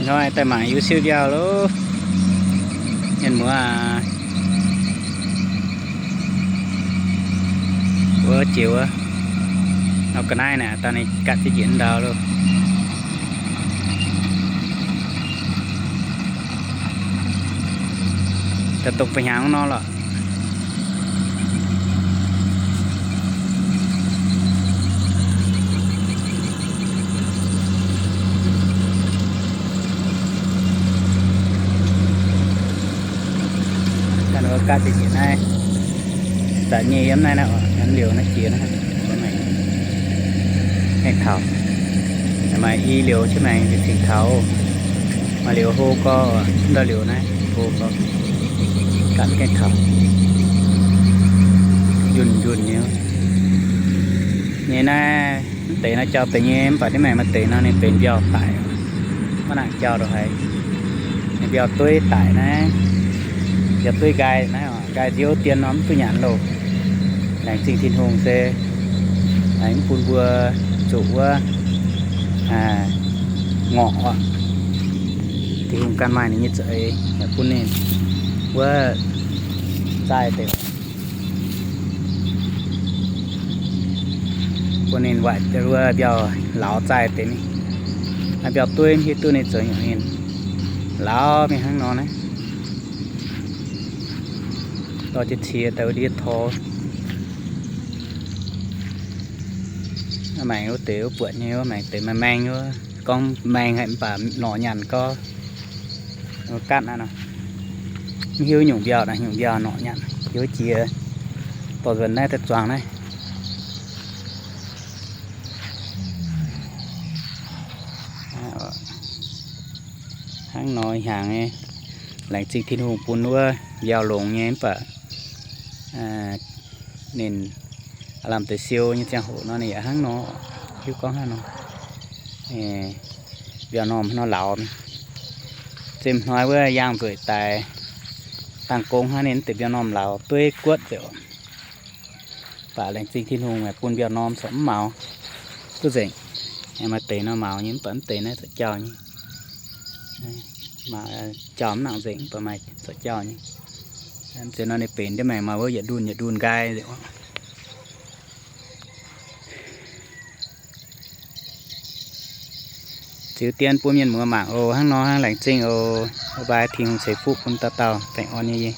Hnoi daaih mangc yie siou mbiauh loh. Mienh muoz aac, wuov jiex wuov, nor ga'naaiv naaic, dangh ninh gatv jienv njiec ndau loh. Daaih dongh ba'hnyangx nor lorqc. Ganh wuov gaatv jiex naaiv, zanc nyei yiem naaiv naaiv oc, liouh naaiv jiex naaiv, gaengh taux. Maaih i liouh jienv maengx cingx taux. Maaih liouh hlo gorx, ndau liouh naaiv hlo gorx, gaatv gaengh taux. Njunh njunh nyei. Nyei naaiv mv deix nor jauv deix nyei, mv baac diev maengx maaih deix nor ninh benx mbiauh daic, maiv nangc jauv ndongc haaix. Ninh mbiauh dueiv daic naaiv, mbiauh dueiv nqaai naaiv oc, nqaai nziouv dien nor mv duqv nyanc loh. Laengz zingh Tin-Hungh se mv bun mbuo zuqc wuov ngorc oc. Tin-Hungh ganh maaih ninh nyei za'eix yaac bun ninh wuov zaaih deix, bun ninh waaic wuov mbiauh lauz zaaih deix ni. Mbiauh dueiv mv hiuv duqv ninh zoux nyungc ninh lauz mingh hnangv nor naaiv. Dorh jienv cie daaih wuov ndiev tor. Maengx wuov deix wuov buatc nyei wuov, maengx deix maengh maengh wuov, gorngv maengh haic mv baac norqc nyanc gorx. Gatv naaiv nor, mv hiuv nyungc mbiauh naaiv, nyungc mbiauh norqc nyanc, hiuv jiex dorh nzuonx naaiv daaih zuangx naaiv. Hnangv nor hnyangx nyei, laengz zingh Tin-Hungh bun wuov mbiauh longx nyei mv baac ninh aav lamh deix siou nyei ziangh hoc nor ninh yaac hnangv nor, hiuv gorngv hnangv nor, mbiauh normh hnangv nor lauz. Ziouc hnoi wuov yaangh nzueic daic, dangh gong hnangv ninh mv deix mbiauh normh lauz dueiv guotv nzengc. Baac laengz zingh Tin-Hungh bun mbiauh normh corc mv maux duqv nzengc. Maaih deix nor maux nyei mv baac mv deix naaiv corc jauh nyei. Jauh mv nangc nzengc mv baac maaih corc jauh nyei. Mv zeiz nor ninh benx ndiev maengx maaih wuov yietc ndunh yietc ndunh nqaai nzengc. Ziux dien bun mienh muoz mangc oc. Hnangv nor hnangv, laengz zingh oc. Bye bye, Tin-Hungh ceix fuqv bun dauh dauh baengh orn nyei.